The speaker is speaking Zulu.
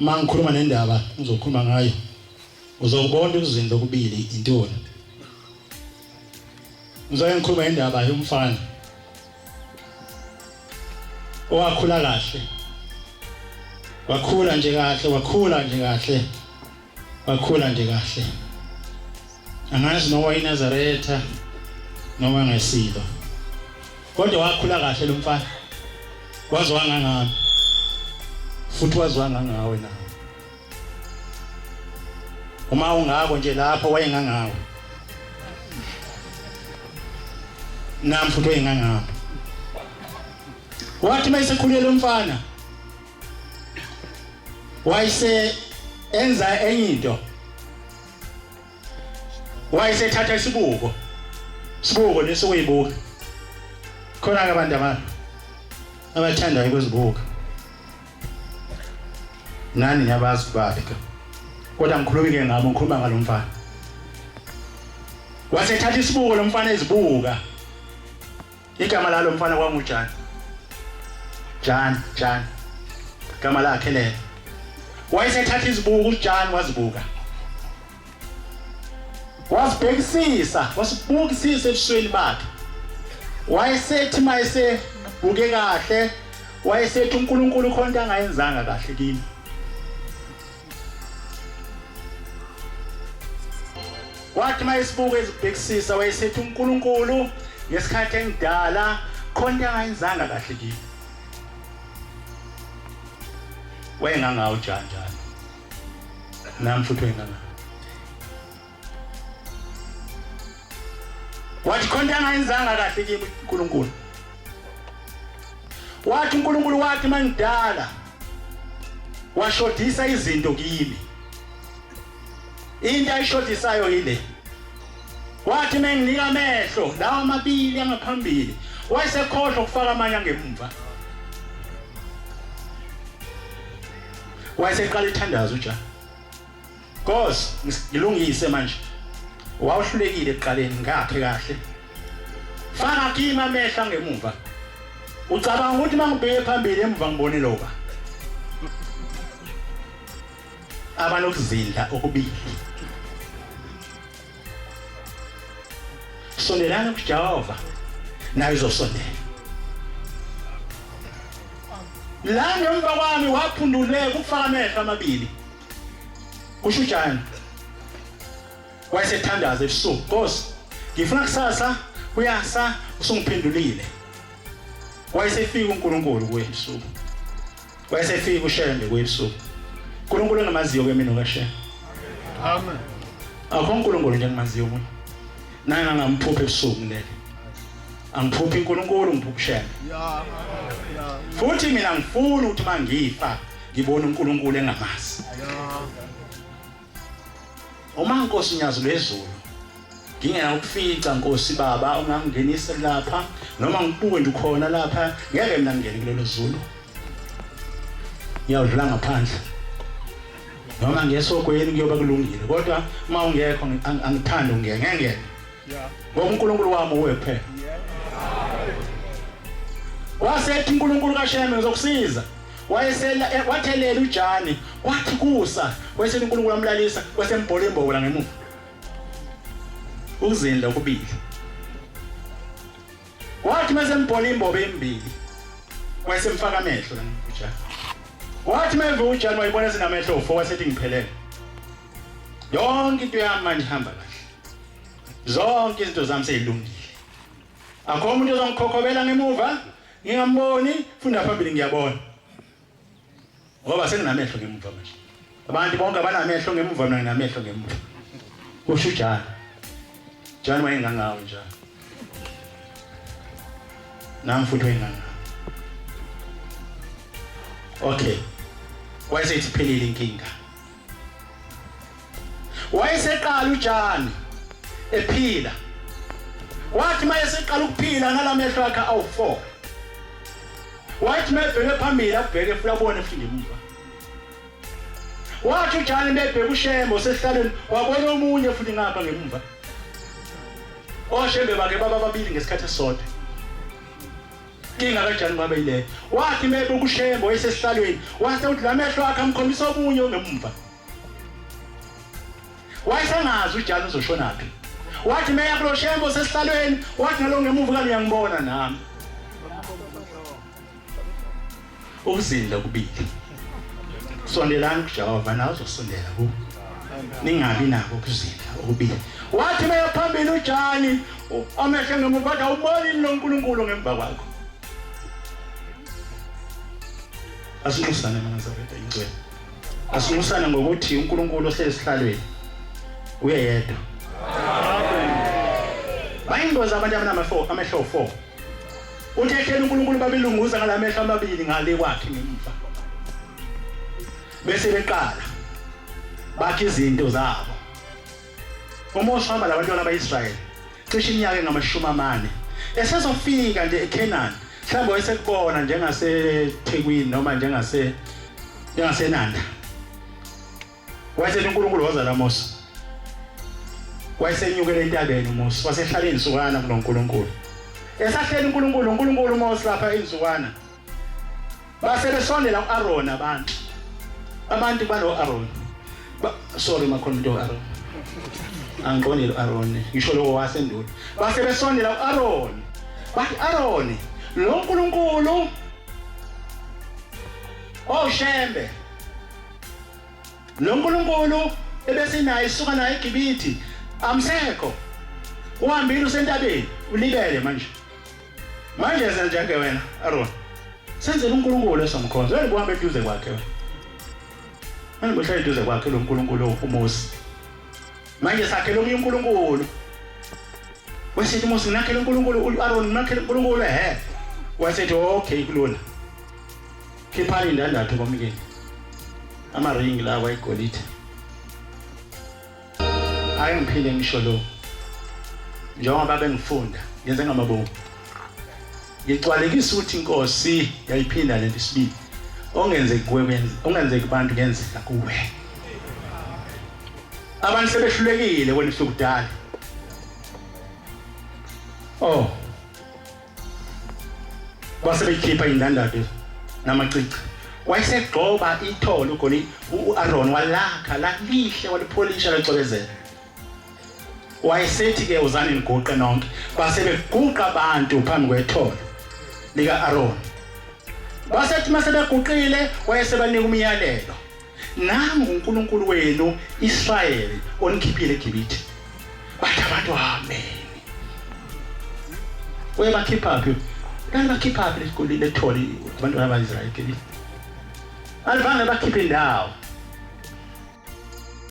Uma ngikhuluma nendaba ngizokhuluma ngayo uzokubona ukuzindla okubili intoni. Ngizoke ngikhuluma indaba yomfana owakhula kahle. Wakhula nje kahle, wakhula nje kahle. Wakhula nje kahle. Angazi noma iNazaretha noma ngesilo. Kodwa wakhula kahle lo mfana. Waze wangangami. Futhi waze wangangawe nawe. Uma ungako nje lapho wayengangawe. Nami futhi wayengangawe. Wathi mayesekhulele umfana wayese enza enye into wayesethatha isibuko sibuko lesi kuyibuka khona ke abantu abantu abathandayo ukuzibuka nani niyabazi kubaphi ke kodwa ngikhulumi ke ngabo ngikhuluma ngalomfana wasethatha isibuko lomfana ezibuka Igama lalo mfana kwakunguJan. Jan, Jan. Igama lakhe lelo. Wayesethatha izibuko uJan wazibuka. Wazibhekisisa, wasibukisisa ebusweni bakhe. Wayesethi mayesebuke kahle, wayesethi uNkulunkulu khona into angayenzanga kahle kimi. Wathi uma esibuka ezibhekisisa wayesethi uNkulunkulu ngesikhathi engidala khona into angayenzanga kahle kimi. Wayengangawo njani njalo. Nami futhi wayengangawo. Wathi khona into angayenzanga kahle kimi uNkulunkulu. Wathi uNkulunkulu wathi mangidala washodisa izinto kimi. Into ayishodisayo yile. Wathi menginika amehlo lawa amabili angaphambili wayesekhohlwa ukufaka amanye angemumva. Wayeseqala ithandazo uJah. Nkosi, ngilungise manje. Wawuhlulekile ekuqaleni ngakhe kahle. Faka kimi amehlo angemumva. Ucabanga ukuthi mangibheke phambili emuva ngibone loba. Abanokuzindla okubili. Sondelani kuJehova naye uzosondela. La ngemva kwami waphunduleka ukufaka amehlo amabili. Kusho uJan. Wayesethandaza ebusuku, Nkosi, ngifuna kusasa kuyasa usungiphendulile. Wayesefika uNkulunkulu kuye ebusuku. Wayesefika uShembe kuye ebusuku. uNkulunkulu engamaziyo ke mina kaShembe. Amen. Akho uNkulunkulu nje engimaziyo mina. Naye ngangamphupha ebusuku ngilele. Angiphuphi uNkulunkulu ngiphupha uShembe. Yeah. Yeah. Futhi mina ngifuna ukuthi mangifa ngibone uNkulunkulu engamazi. Yeah. Uma Nkosi Nyazi lwezulu ngingena ukufica Nkosi Baba ungangingenisa lapha noma ngibuke nje ukhona lapha ngeke mina ngingene kulelo zulu ngiyawudlula ngaphandle noma ngesogweni kuyoba kulungile kodwa uma ungekho angithandi ungeke ngeke ngoba uNkulunkulu wami uwe kuphela wasethi uNkulunkulu kaSheme ngizokusiza wayesela eh, wathelela uJani kwathi kusa wayesethi uNkulunkulu amlalisa wasembhola imbobo la ngemuva ukuzindla okubili wathi masembhola imbobo embili wayesemfaka amehlo la uJani wathi mevuka uJani wayibona sinamehlo ufo wasethi ngiphelele yonke into yami manje ihamba kahle zonke izinto zami seyilungile akho umuntu ozongikhokhobela ngemuva ngingamboni funda phambili ngiyabona ngoba senginamehlo ngemuva manje abantu bonke abanamehlo ngemuva mina nginamehlo ngemuva kusho uJani Jani wayengangawo njalo nami futhi wayengangawo okay wayesethi phelile inkinga Wayeseqala uJani ephila. Wathi mayeseqala ukuphila nalamehlo akhe awu4. Wathi mebheke phambili abheke futhi abone futhi ngemuva. Wathi uJani mebheke uShembe osesihlalweni wabona omunye futhi ngapha ngemuva. OShembe bake baba babili ngesikhathi esisodwa. Inkinga kaJani kwabe yileyo. Wathi mebuka uShembe wayesesihlalweni, wase uthi lamehlo akhe amkhombisa omunye ongemumva. Wayesengazi uJani uzoshonaphi. Wathi meya kulo Shembe osesihlalweni, wathi nalo ngemuva kani uyangibona nami. Ukuzindla kubili. Sondelani kuJehova nawe uzosondela kuwe. Ningabi nako ukuzindla okubili. Wathi meya phambili uJani amehlo ngemuva wathi awuboni lo nkulunkulu ngemva kwakho. Asinxusane maNazaretha ingcwele. Asinxusane ngokuthi uNkulunkulu ohleli esihlalweni uye yedwa. Bayingozi abantu abanamehlo amehlo 4. Uthi ehleli uNkulunkulu babelunguza ngalamehlo amabili ngale kwakhe ngemva. Bese beqala bakha izinto zabo. UMose uhamba nabantwana ba-Israyeli cishe iminyaka engamashumi amane esezofika nje eKhenani mhlawumbe wayesekubona njengaseThekwini noma njengase njengaseNanda wayesethi uNkulunkulu waza la Mose wayesenyukela entabeni uMose wasehlala izinsukwana kunoNkulunkulu esahleli uNkulunkulu uNkulunkulu uMose lapha izinsukwana Base besondela u-Aaron abantu. Abantu bano-Aaron. Ba, sorry makhona umuntu o-Aaron. Angiqondile u-Aaron, ngisho lowo wasendulo. Base besondela u-Aaron. Bathi Aaron, lo nkulunkulu oshembe Lo nkulunkulu ebesinaye isuka naye eGibithe amsekho. Uhambile usentabeni, ulibele manje. Manje yenza njenge wena Aaron. Senzele uNkulunkulu esomkhonza. Wena uhambe eduze kwakhe wena. Wena uhlala eduze kwakhe lo nkulunkulu uMose. Manje sakhele omunye uNkulunkulu. Wasethi uMose nakhele uNkulunkulu uAron nakhele uNkulunkulu ehe. Wasethi okay kulula. Khiphani indandatho komkeni. Amaringi lawa igolide. Ake ngiphinde ngisho lo. Njengoba bengifunda ngenze ngamabomu. Ngigcwalekisa ukuthi inkosi yayiphinda lento isibili. Ongenzeki kuwe kuyenza, ongenzeki kubantu kuyenzeka kuwe. Abantu sebehlulekile wena usukudala. Oh. Kwase beyikhipha indandatho namacici. Wayesegxoba ithole ugoli uAron walakha lalihle walipholisha lacwebezela. Wayesethi ke uzani niguqe nonke. Base beguqa abantu phambi kwethole lika-Aron. Basethi mase beguqile wayesebanika umyalelo. Nangu uNkulunkulu wenu Israyeli onikhiphile eGibithe. Bathi abantu amen. Uye bakhiphaphi? Kanti bakhiphaphi lesigoli lethole abantwana ba-Israyeli eGibithe? Alivange bakhiphe indawo.